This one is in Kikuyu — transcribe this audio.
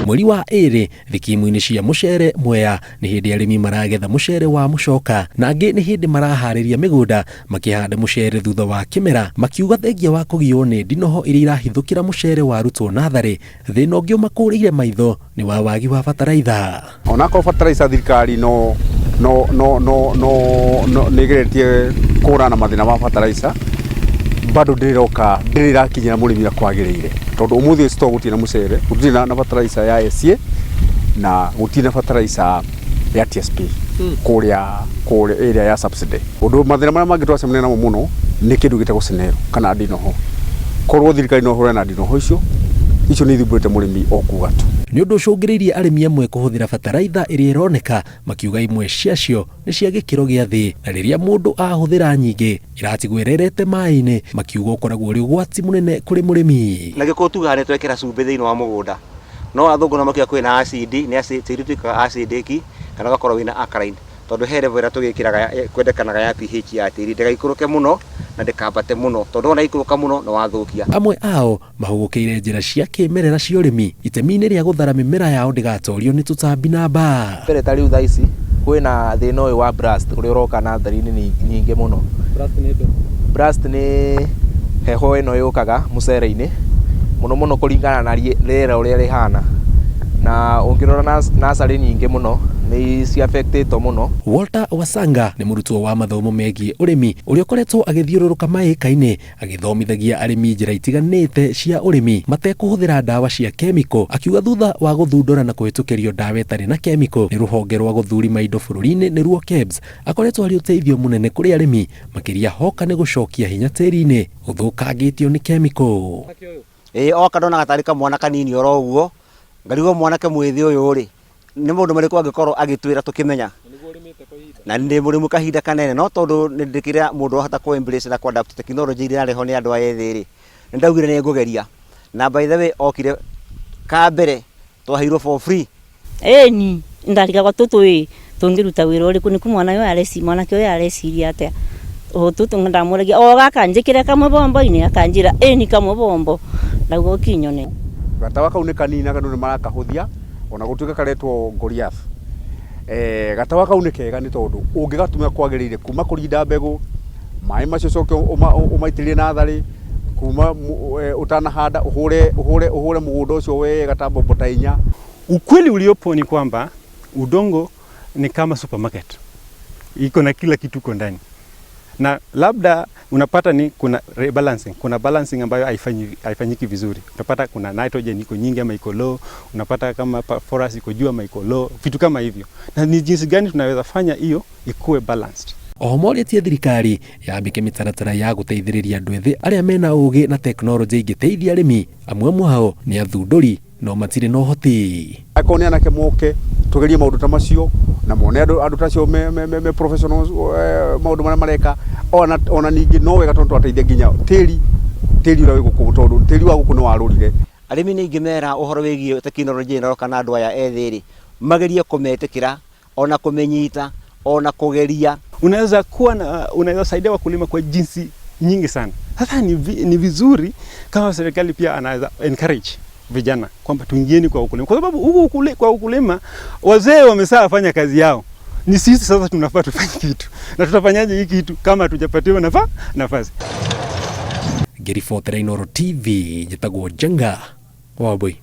Mweri wa ĩrĩ thikimu-inĩ cia mũcere Mwea nĩ hĩndĩ arĩmi maragetha mũcere wa mũcoka na angĩ nĩ hĩndĩ maraharĩria mĩgũnda makĩhanda mũcere thutha wa kĩmera makiuga thengia wa kũgiywo nĩ ndinoho iria irahithũkĩra mũcere warutwo natharĩ thĩna ũngĩ ũmakũrĩire maitho nĩ wa wagi wa bataraitha. Onakorwo bataraitha thirikari no no no no no no nĩ ĩgeretie kũhũrana na mathĩna ma bataraitha bado ndĩrĩ ĩroka ndĩrĩ ĩrakinyĩra mũrĩmi ũrĩa kwagĩrĩire tondũ ũmũthĩ store gũtirĩ na mũcere gũtirĩ na, na bataraitha ya SA na gũtirĩ na bataraitha ya TSP kũrĩa kũrĩa ĩrĩa ya subsidy ũndũ mathĩna marĩa mangĩ twacemania namo mũno nĩ kĩndũ gĩtagwo snail kana ndinoho korwo thirikari no ĩhũrane na ndinoho icio icio nĩ ithumbũrĩte mũrĩmi o kuga tu. Nĩ ũndũ ũcũngĩrĩirie arĩmi amwe kũhũthĩra bataraitha ĩrĩa ĩroneka makiuga imwe ciacio nĩ cia gĩkĩro gĩa thĩ na rĩrĩa mũndũ ahũthĩra nyingĩ iratigwo ĩrerete maĩ-inĩ makiuga ũkoragwo ũrĩ ũgwati mũnene kũrĩ mũrĩmi. Na gĩkũyũ tugaga nĩ twekĩra cumbĩ thĩinĩ wa mũgũnda no athũngũ nao makiuga kwĩna acid nĩ tĩri ũtuĩkaga acidic kana ũgakorwo wĩna alkaline tondũ he level ĩrĩa tũgĩkĩraga kwendekanaga ya pH ya tĩri ndĩgaikũrũke mũno na ndĩkambate mũno tondũ wona yaikũrũka mũno nĩ wathũkia. Amwe ao mahũgũkĩire njĩra cia kĩmerera cia ũrĩmi itemi-inĩ rĩa gũthara mĩmera yao ndĩgatorio nĩ tũtambi na mbaa. Mbere ta rĩu thaa ici kwĩna thĩna ũyũ wa blast ũrĩa ũroka natharĩ-inĩ nyingĩ mũno. Blast nĩ ndũ? Blast nĩ heho ĩno yũkaga mũcere-inĩ mũno mũno kũringana na rĩera ũrĩa rĩhana na ũngĩrora nursery nyingĩ mũno nĩ ci affect ĩtwo mũno. Walter Wasanga nĩ mũrutwo wa mathomo megiĩ ũrĩmi ũrĩa ũkoretwo agĩthiũrũrũka maĩka-inĩ agĩthomithagia arĩmi njĩra itiganĩte cia ũrĩmi matekũhũthĩra ndawa cia kemiko akiuga thutha wa gũthundũra na kũhĩtũkĩrio ndawa ĩtarĩ na kemiko nĩ rũhonge rwa gũthũrima indo bũrũri-inĩ nĩruo KEBS akoretwo arĩ ũteithio mũnene kũrĩ arĩmi makĩria hoka nĩ gũcokia hinya tĩri-inĩ ũthũkangĩtio nĩ kemiko. Ĩĩ oka ndonaga tarĩ kamwana kanini oro ũguo, ngarigwo mwanake mwĩthĩ ũyũ rĩ, nĩ maũndũ marĩkũ angĩkorwo agĩtwĩra tũkĩmenya. Na ndĩ mũrĩmu kahinda kanene no tondũ nĩ ndĩkĩrĩa mũndũ ahota kũ embrace na kũ adapt technology iria ĩrarehwo nĩ andũ aya ethĩ rĩ, nĩ ndaugire nĩ ngũgeria. Na by the way okire ka mbere twaheirwo for free. Ĩni, ndarigagwo tũtũ ĩ tũngĩruta wĩra ũrĩkũ nĩku mwana ũyũ areci mwanake ũyũ areciria atĩa o tũtũ ndamũragia o gaka njĩkĩre kamwe bombo-inĩ akanjĩra ĩni kamwe bombo ndauga ũkinyone. Gatawa kau nĩ kanini na andũ nĩ marakahũthia ona gũtuĩka karetwo Goliath. Eh, gatawa kau nĩ kega nĩ tondũ ũngĩgatũmĩra kwagĩrĩire kuma kũrinda mbegũ, maĩ macio ũcoke ũmaitĩrĩrie natharĩ, kuma ũtanahanda ũhũre ũhũre ũhũre mũgũnda ũcio wega ta mbombo ta inya. Ukweli uliopo ni kwamba udongo ni kama supermarket, iko na kila kitu uko ndani, na labda unapata ni kuna rebalancing, kuna balancing ambayo haifanyiki vizuri. Utapata kuna nitrogen iko nyingi ama iko low, unapata kama phosphorus iko juu ama iko low, vitu kama hivyo. Na ni jinsi gani tunaweza fanya hiyo ikuwe balanced. Oho morĩtie thirikari yambĩke mĩtaratara ya gũteithĩrĩria andũ ethĩ arĩa mena ũgĩ na tekinoronjĩ ingĩteithia arĩmi amwe mwao nĩ athundũri no matirĩ na ũhoti. Angĩkorwo nĩ anake moke tugerie maũndũ ta macio na mone andũ andũ ta acio me, me, me, me professionals maũndũ marĩa mareka ona, ona ningĩ no wega tondũ twateithia nginya tĩri tĩri ũrĩa wĩ gũkũ tondũ tĩri wa gũkũ nĩ warũrire. Arĩmi nĩ ingĩmera ũhoro wĩgiĩ tekinoronjĩ ĩno ĩroka na andũ aya ethĩ rĩ, magerie kũmetĩkĩra ona kũmĩnyita ona kũgeria. Unaweza kuwa na unaweza saidia wakulima kwa jinsi nyingi sana. Sasa ni vizuri kama serikali pia anaweza encourage vijana kwamba tuingieni kwa ukulima, kwa sababu huku kwa ukulima wazee wameshafanya kazi yao, ni sisi sasa tunafaa tufanye kitu, na tutafanyaje hii kitu kama hatujapatiwa nafasi? Ngĩribotera Inooro TV njĩtagwo Njenga Wambui.